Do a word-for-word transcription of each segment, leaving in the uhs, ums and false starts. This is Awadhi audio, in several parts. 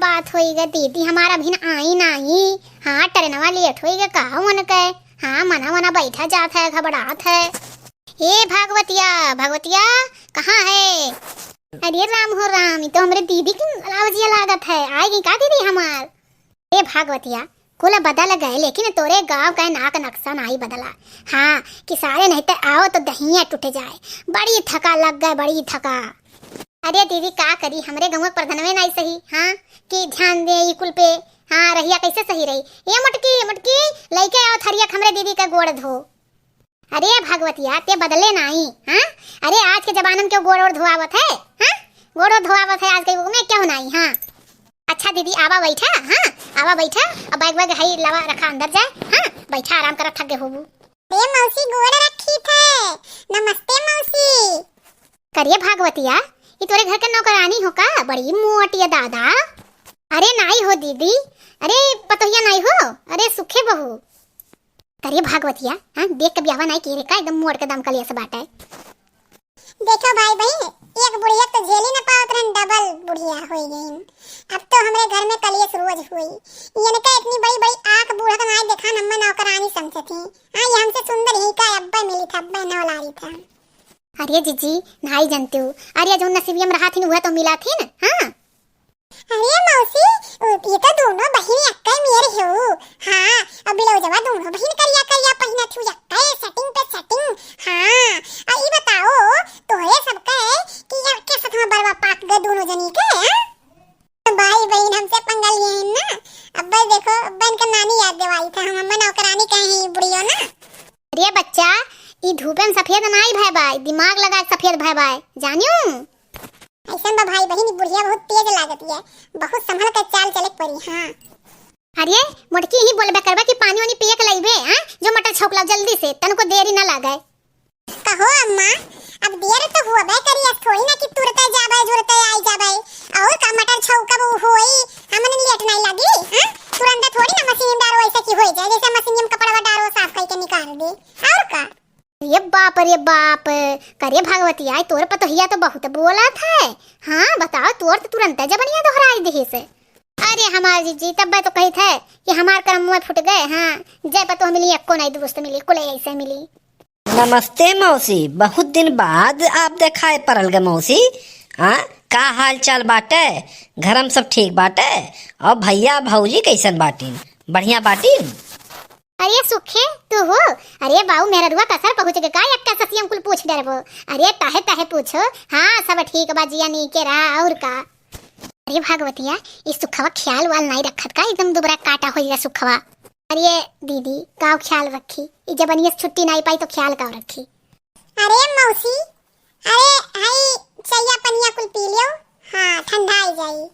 बात होई गे दीदी, हमार अभिन आई नाही। हाँ, ट्रेनवा लेट होई गे का उनके। हाँ, मना मना बैठा जात है, घबरात है। ए भागवतिया, भागवतिया, कहाँ है? अरे राम हो राम, ई तो हमरे दीदी की आवाजिया लागत है। आइ गई का दीदी हमार? ए भागवतिया, कुल बदल गए, लेकिन तोरे गाँव का नाक नक्शा नाई बदला। हाँ, कि सारे नहीं ते आओ तो दहिया टूट जाए। बड़ी थका लग गए, बड़ी थका। अरे दीदी, का करी, हमरे गाँव के प्रधनवे नाई सही, हाँ, कि ध्यान दे ई कुल पे। हाँ, रहिया कैसे सही रही? ए मोटकी, मोटकी, लइके आओ थरिया के हमरे दीदी का गोड़ धो। अरे भागवतिया, ते बदले नाई, हाँ? अरे आज के जमाना में क्यों गोड़ ओड़ धोआवत है, हाँ? गोड़ ओड़ धोआवत है आज के युग में, क्यों नाई, हाँ? अच्छा दीदी, आवा बैठा, हाँ? आवा बैठा, अब बैग वैग हई लावा रखा अंदर जाए, हाँ? बैठा, आराम करा, थक गए होबू। ए मौसी, गोड़ रखी थे। नमस्ते मौसी। करिए भागवतिया, ई तोरे घर के नौकरानी हो का? बड़ी मोटी है दादा। अरे नाई हो दीदी, अरे पतोहिया नाई हो, अरे सुखे बहू। करिए भागवतिया, हाँ, देख के ब्याहवा नाई किहे रे का, एकदम मोट के दम कलिया से बाटे। देखो भाई बहिन, एक बुढ़िया तो झेली न पावत रहन, डबल बुढ़िया होई गईन। अब तो हमरे घर में कलेश रोज होई। इनका इतनी बड़ी बड़ी आँख बूढ़ा के नाई देखान, हम्मे नौकरानी समझे थी। हाँ, ये हमसे सुंदर ही का अब्बे मिली था, अब्बे नौलारी था। अरे जीजी, नाई जानते हो, अरे जो नसीबिया में रहा थी न, वह तो मिला थी न, हाँ। अरे मौसी, ये तो दोनों बहिन एक्के मेर हो। हाँ, अब ब्लाउजवा दोनों बहिन करिया करिया पहिनत हो, एक्के setting पे setting। हाँ, आ ई बताओ, तोहरे सबके कि एक्के साथ में बरवा पाक गए दोनों जनी के, हाँ? तो भाई बहिन हमसे पंगा लिए हैं ना। अब बस देखो, अब इनका नानी याद दिवाई था, हम अम्मा नौकरानी कहे हैं, बुढ़ियो ना। अरे बच्चा, ई धूपे में सफेद नाई भय बाय, दिमाग लगा के सफेद भय बाय, जानियो? ऐसन बा भाई बहिन, ई बुढ़िया बहुत तेज लागत है, बहुत संभल के चाल चले के पड़ी। हाँ। अरे मोटकी, यही बोलबे करबा कि पानी वानी पिए के लइबे, हाँ? जो मटर छौंक लाओ जल्दी से, तनको देरी ना लागे। कहो अम्मा, अब देर तो हुआ बे करी, अब थोड़ी ना कि तुरते जाबे, जुरते आई जाबे। और का मटर छौंकब उ होई, हमन लेट नहीं लगी, हाँ? तुरंत थोड़ी ना मशीन में डारो ऐसे कि होई जाए, जैसे मशीन में कपड़ा डारो साफ करके निकाल दे। और का? अरे बाप रे बाप, करे भागवती आई, तोर पतोहिया तो बहुत बोलत है। हाँ बताओ, तोर तो तुरंत जबनिया दोहराई दिहिस। अरे हमार जीजी, तब्बे तो कहित है कि हमार करम मुँह फुट गए। हाँ, जय पतोह मिली, एक्को नहीं दोस्त मिली, कुल ऐसे मिली। नमस्ते मौसी, बहुत दिन बाद आप देखाए परल गे मौसी। हाँ, का हाल चाल बाटे? घर में सब ठीक बाटे? और भैया भौजी कैसन बाटिन? बढ़िया बाटिन? अरे सुखे, तू हो? अरे बाऊ, मेहररुआ कसर पहुँच गए का? एक्का ससियम कुल पूछ डरबो। अरे तहे तहे पूछो। हाँ, सब ठीक बा जिया, नीके रहा, और का? अरे भागवतिया, ई सुखवा ख्याल वाल नाई रखत का? एकदम दुबरा काटा होइगा सुखवा। अरे दीदी, काव ख्याल रखी? ई जबनिया से छुट्टी नाई पाई तो ख्याल काव रखी? अरे मौसी, अरे हाई चैया पनिया कुल पी लियो। हाँ, ठंडा आई जाई।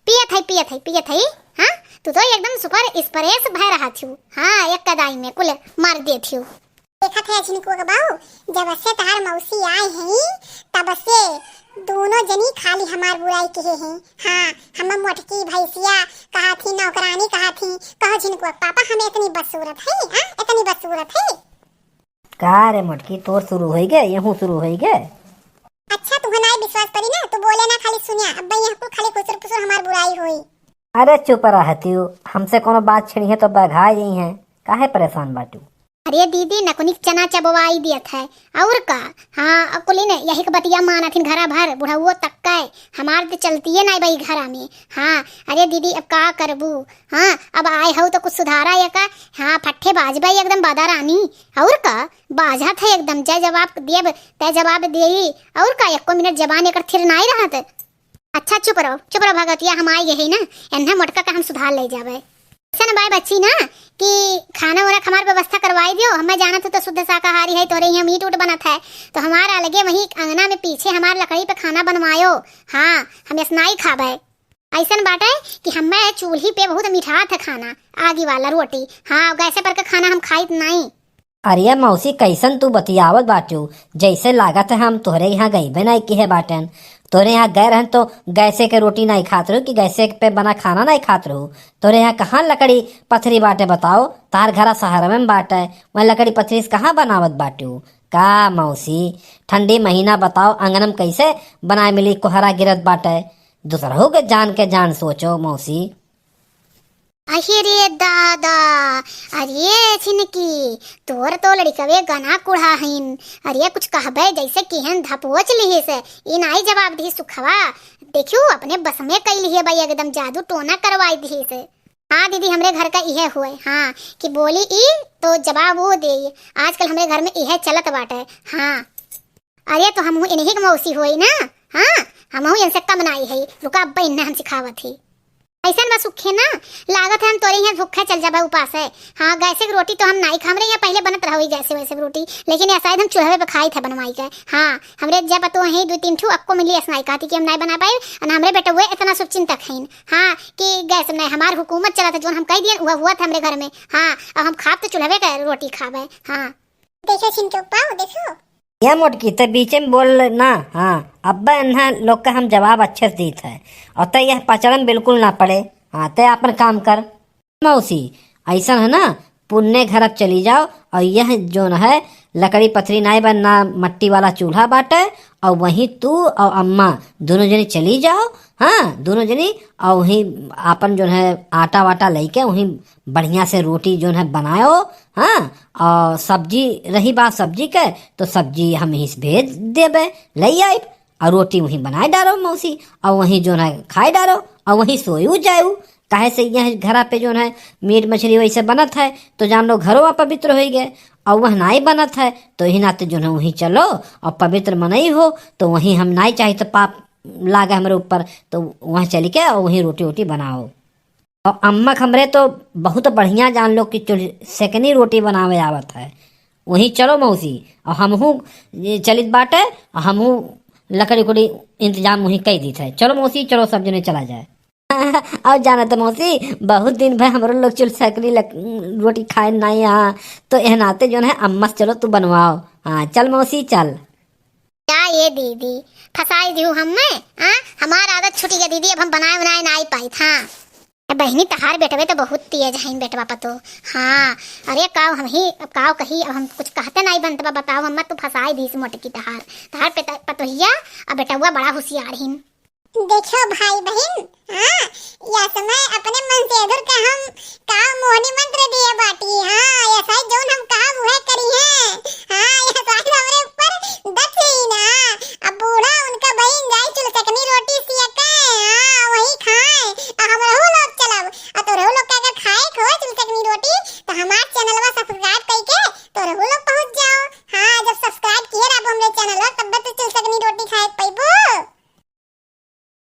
पियत है, पियत है, पियत है। हाँ, तू तो एकदम super express भय रहा छू। हाँ, एक कदाई में कुल मार दे थियो। देखत है झिनकुआ के बाऊ, जब से तहार मौसी आए हैं, तब से दोनों जनी खाली हमार बुराई किहे हैं। हाँ, हम मोटकी भैंसिया कहा थी, नौकरानी कहा थी। कहो झिनकुआ के पापा, हम इतनी बदसूरत है? हाँ, इतनी बदसूरत है? का रे मोटकी, तोर शुरू होई गे, यहूँ शुरू होई गे? अच्छा, तुहे नाई विश्वास परी ना, तू बोले ना, खाली सुनिया। अब यहाँ कुल खाली खुसुर फुसुर हमार बुराई होई। अरे चुप रहतियो, हमसे कोनो बात छिड़िहे तो बघाई जइहे, काहे परेशान बाटू? अरे दीदी, नकुनिक चना चबवाई दियत है, और का? हाँ, अकुलिन यही के बतिया मानथिन घरा भर, बुढ़उओ तक के। हमार तो चलतिए नाई बा ई घरा में। हाँ, अरे दीदी, अब का करबू? हाँ, अब आए हऊ तो कुछ सुधारा या का? हाँ, फट्ठे बाजबे एकदम बादा रानी। और का? बाजत है एकदम, जय जवाब देब, तय जवाब देई। और का, एको मिनट जबान एकर थिर नाई रहत। अच्छा, चुप रहो, चुप रहो भगवतिया, हम आई गए ना, एन्हे मोटका का हम सुधार ले जाबे। ऐसन बाय बच्ची ना कि खाना वाना के हमार व्यवस्था करवाई दियो, हमें जानत हो तो शुद्ध शाकाहारी है, तोरे यहाँ मीट उट बनत है, तो हमार अलगे वहीं अंगना में पीछे हमार लकड़ी पे खाना बनवायो। हाँ, हम ऐसनाई खाबे। ऐसन बाटे कि हमें चूल्ही पे बहुत मिठात है खाना, आगी वाला रोटी। हाँ, गैसे पर के खाना हम खाइत नाई। अरे मौसी, कैसन तू बतियावत बाटू? जैसे लागत है हम तोहरे यहाँ गइबे नाई किहे बाटेन। तोहरे यहाँ गए रहन तो गैसे के रोटी नाई खात रहू कि गैसे पे बना खाना नाई खात रहू? तोहरे यहाँ कहाँ लकड़ी पथरी बाटे बताओ? तार घरा शहर में बाटे, वहाँ लकड़ी पथरी से कहाँ बनावत बाटू? का मौसी, ठंडी महीना बताओ, आंगन में कैसे बनाए मिली, कोहरा गिरत बाटे। दूसरहू के जान के जान सोचो मौसी। अहि रे दादा, अरे छिनकी, तोर तो लड़िकवे गना कुढ़ा हइन। अरे कुछ कहबे जैसे किहन धपोच लिहिस, ई नाई जवाब दिहिस सुखवा। देखियो अपने बस में कई लिहे बाई, एकदम जादू टोना करवाई दिहिस। हाँ दीदी, हमरे घर का इहे होए, हाँ, कि बोली ई तो जवाब वो देई। आजकल हमरे घर में इहे चलत बाटे, हाँ। अरे तो हमहू इन्हीं के मौसी होई ना, हाँ, हमहू इनसे कम नाई है। रुका, अब्बा इन्हें हम सिखावत ही। ऐसन बा सुखे ना, लागत है हम तोरे यहाँ भूखे चल जाबे उपास है। हाँ, गैसे की रोटी तो हम नाई खा, हमरे यहाँ पहले बनत रहो ई गैसे वैसे की रोटी, लेकिन या शायद हम चूल्हे पे खाई थे बनवाई के। हाँ, हमरे जब तो वहीं दो तीन ठू अक्को मिली ऐसा नाई कहती कि हम नाई बना पाए, और हमरे बेटउए इतना शुभचिंतक हैं। हाँ, कि गैस में हमार हुकूमत चलत है, जोन हम कह दिए वह हुआ था हमरे घर में। हाँ, अब हम खाब तो चूल्हे के रोटी खाबे। हाँ। देखो छिनके पाओ, देखो। या मोटकी, ते बीचे में बोल ना। हाँ, अब्बा इन्हा लोग का हम जवाब अच्छे से दीत है, और ते यह पचड़न बिल्कुल ना पड़े। हाँ, ते आपन काम कर। मौसी, ऐसा है ना, पुन्ने घर अब चली जाओ, और यह जोन है लकड़ी पथरी नाई बा ना, मट्टी वाला चूल्हा बाटे, और वहीं तू और अम्मा दोनों जनी चली जाओ। हाँ, दोनों जनी, और वहीं आपन जोन है आटा वाटा लेके वहीं बढ़िया से रोटी जोन है बनाओ। हाँ, और सब्जी रही बात सब्जी के, तो सब्जी हम यहीं से भेज देबे, ले आइब, और रोटी वहीं बनाए डारो मौसी, और वहीं जोन है खाए डारो, और वहीं सोयू जायू। काहे से यह घरा पे जोन है मीट मछली वैसे बनत है, तो जान लो घरो अपवित्र होइ गए, और वह नाई बनत है, तो यही नाते जोन है वहीं चलो, और पवित्र मनई हो, तो वहीं हम नाई चाही तो पाप लागे हमरे ऊपर, तो वहाँ चल के और वहीं रोटी वोटी बनाओ। और अम्मा क हमरे तो बहुत बढ़िया जान लो कि चुल-, सेकनी रोटी बनावे आवत है। वहीं चलो मौसी, और हमहू ये चलित बाटे, और हमहू लकड़ी उकड़ी इंतजाम वहीं कई दीत है। चलो मौसी, चलो सब जने चला जाए। और जाना तो मौसी, बहुत दिन भर हमरो लोग चुल सेकनी लक-, रोटी खाए नाई यहाँ, तो एह नाते जोन है अम्मा से चलो तू बनवाओ। हाँ, चल मौसी, चल। का ये दीदी, फंसाई दिहू हम्मे? हाँ, हमार आदत छूटी गई दीदी, अब हम बनाए बनाए ना आई पाई था। ए बहिनी, तहार बेटवे तो बहुत तेज हईन बेटवा पतो। हाँ, अरे काव हम ही, अब काव कही, अब हम कुछ कहते नाई बनत बा, बताओ अम्मा, तू फंसाई दीस मोटकी तहार। तहार पेट-, पतोहिया, अब बेटवा बड़ा होशियार हिन। देखो भाई बहिन, हाँ, या समय अपने मन से एधुर के हम का मोहनी मंत्र दिए बाटी, हाँ, या साई जौन हम कहा उहे करी है, हाँ, या साई हमरे ऊपर दक्षिण, हाँ, अब बूढ़ा उनका बहिन जाई चुल सेकनी रोटी